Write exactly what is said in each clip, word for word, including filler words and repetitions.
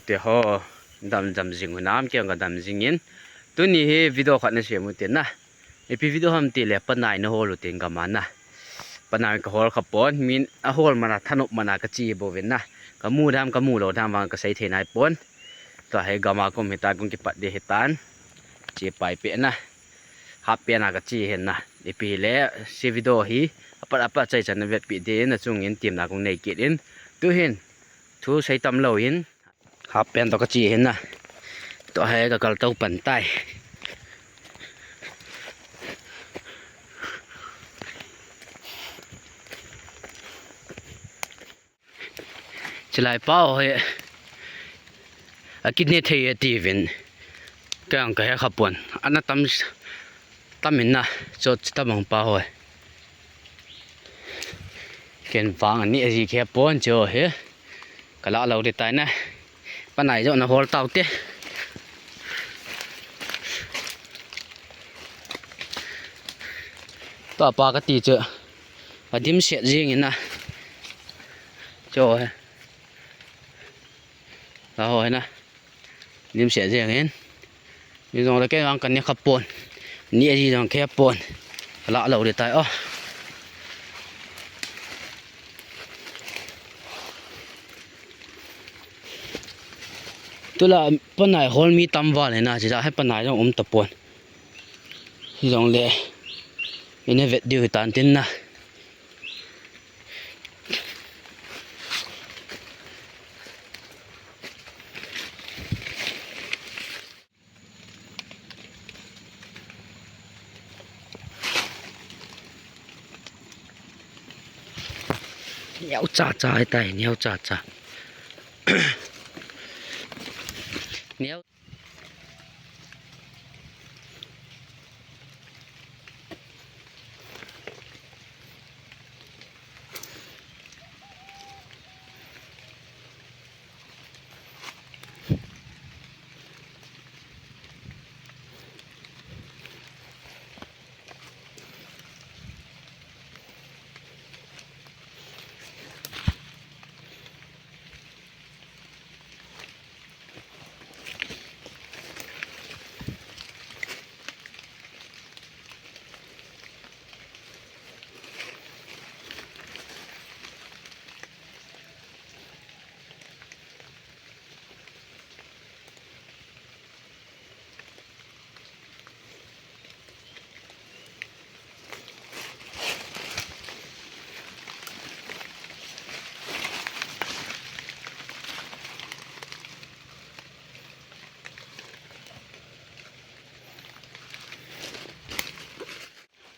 Te ho, dam dam jing u nam, kei ka dam jing in. Tuni hi video khat na sem u te na. Ipi video ham ti le, panai na hol u te gam a na. Panai ka hol kha pon, min a hol mana, thanop mana ka chi bou vin na. Ka mu dam, ka mu lou dam vang ka sei thei nai pon. Tua hi gam a kum hita, kum kipat di hitan. Chi pai pe na. Hap pe na ka chi hin na. Ipi le, si video hi, apat apat chai chan na vet pi di na chung in tim na kung nei kit in. Tu hin, thu sei tam lou in. Hap pen to ka chi hin na. To he ka kal to pan tai. Chilai pa ho he. A kidney thei e ti vin. Ka ang ka he kha pon. Ana tam s-, tam in na. Cho chi ta bang pa ho. Ken vang ani a ji khe pon cho he. Ka la lou di tai na. Panai jo na hol tau te. Tua pa ka ti chu. A dim set jing in na. Cho he. La ho he na. Dim set jing in. Ni jong le kei vang ka ne kha pon. Ni a ji jong khe pon. La lou di tai o. Tula panai hol mi tam val na, chi ja he panai jong um ta pon. Jong le. Ina vet diu tan tin na. Neo cha cha tai, neo cha cha. Neo.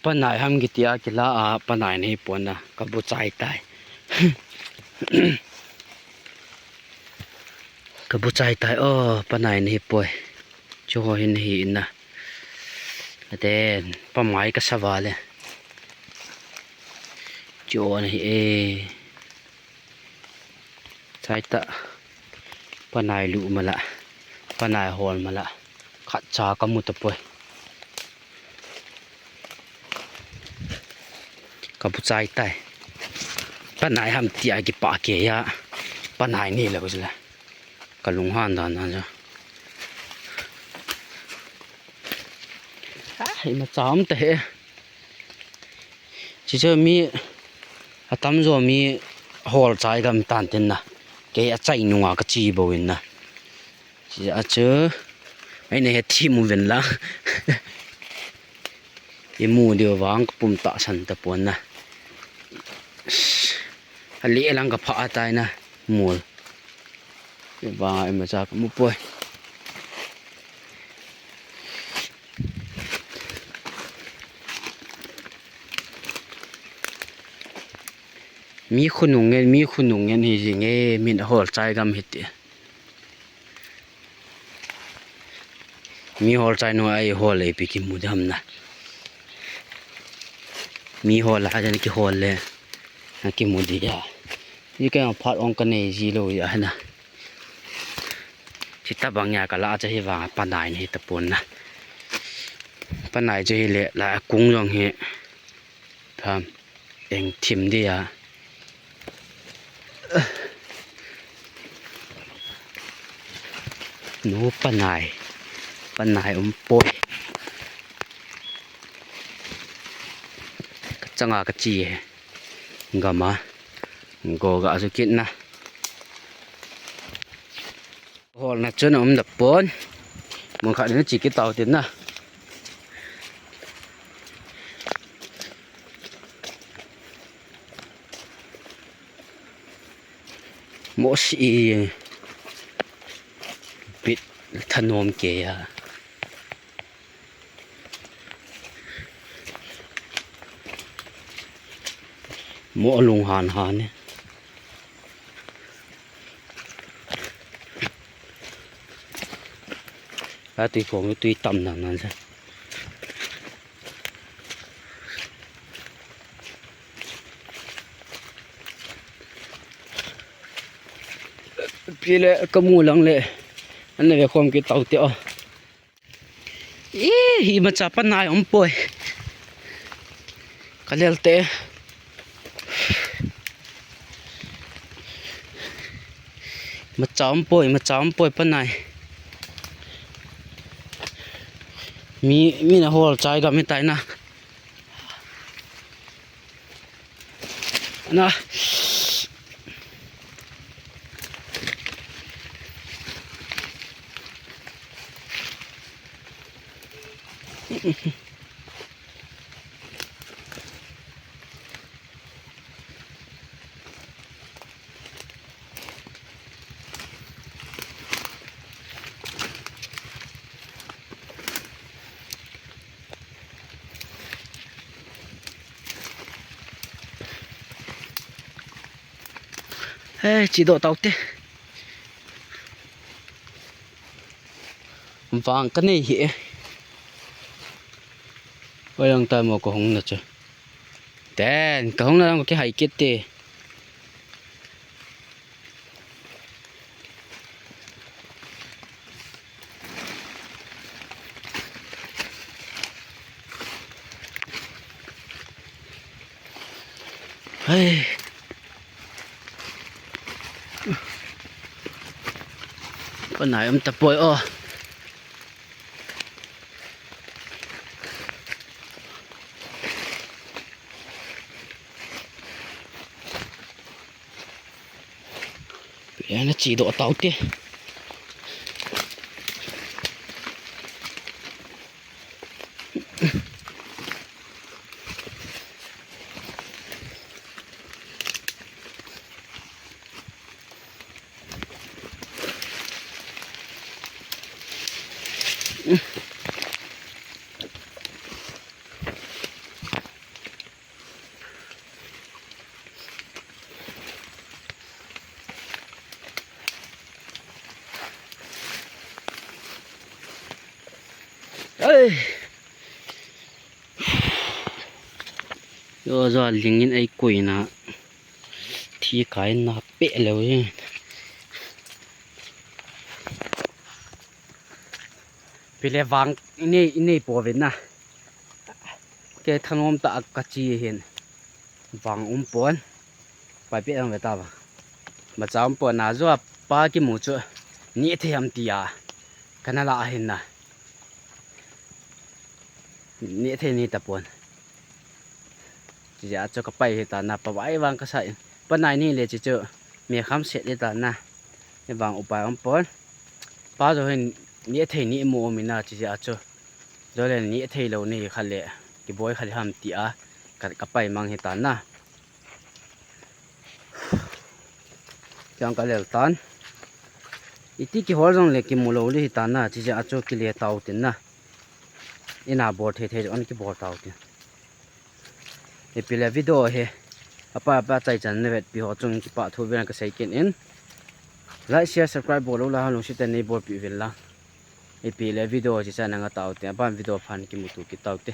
Panai ham kiti a kila a, panai nei pon na, ka bu chai tai. Ka bu chai tai o, panai nei poi. Chu ho hin hi in na. Aten, pamai ka sa vale. Chu ho na hi e. Chai ta. Panai lu mala. Panai hol mala. Khat cha ka mu ta poi. Ka bu chai tai. Panai ham ti a kipa ke ya. Panai ni le ko la. Ka lung han dan dan ja. Ha, ima cha um ta he. Chi chu mi a tam jo mi hol chai gam tan tin na. Kei a chai nunga ka chi bou in na. Chi a chu. Ai ne he thi mu ven la. I mu diu vang ka pum ta san ta pon na. A le lang ka pha a tai na. Mul. Vang a ima cha ka mu poi. Mi khunung ngen, mi khunung ngen hi ji nge, min a hol chai gam hi ti. Mi hol chai nu ai hol le pi ki mu dam na. Mi hol a jan ki hol le. Na ki mu di ya. Ni ka phat ong ka nei ji lo ya na. Chi ta bang ya ka la cha hi vang panai nei ta pon na. Panai cha hi le la kung jong hi. Tham. Eng thim di ya. Nu panai. Panai um poi. Ka changa ka chi he. Gama. Go ga su kit na. Hol na chun um da pon. Mun khat ni chi kit tau tin na. Mo si bit thanom ke ya. Mo lung han han. A tui phong tui tam nan nan sa. Pile ka mu lang le. An le ve khom ki tau te o. Ih, imacha panai um poi. Ka lel te. Imacha um poi, imacha um poi panai. Mi, mi na hol chai ga mi tai na. Na. He, chi doh tau te. Vang ka nei hi e. Oi, lang tai mo ka hung na chu. Ten, ka hung na lang ka kihai kit te. Hai. Panai um tapoi o. Ana chi doh tau te. Ai. Yo, jo lingin ei koina. Thi kai na pe leu e. Pile vang inei, inei po ve na. Ke thanom ta ka chi hin. Vang um pon. Pai pe ang ve ta va. Macha um pon na jo pa kimu chu. Ni thei ham tia. Kana la hin na. Ni thei ni ta pon. Chi ja chu ka pai hi ta na pa vai vang ka sa in. Panai ni le chi chu. Me kham set hi ta na. Ni vang upai um pon. Pa jo hin ni thei ni mu um ina chi ja chu. Jole ni thei lo ni khat le, kiboi khat ham tia, ka, ka pai mang hi ta na. Kiang ka lel tan. Iti kihol jong le kimu lo li hi ta na, chi ja chu kile tau tin na. Ina bol thei thei jong kibol tau tin. Ipi le video hi. Apa apa chai chan na vetpi ho chung kipa thu ven ka sei kin in. Like, share, subscribe bol lo la ha lungset tah in nei bolpi uvin lang. Ipi le video chi chan na nga tau te. Aban video phan kimuto kit tau te.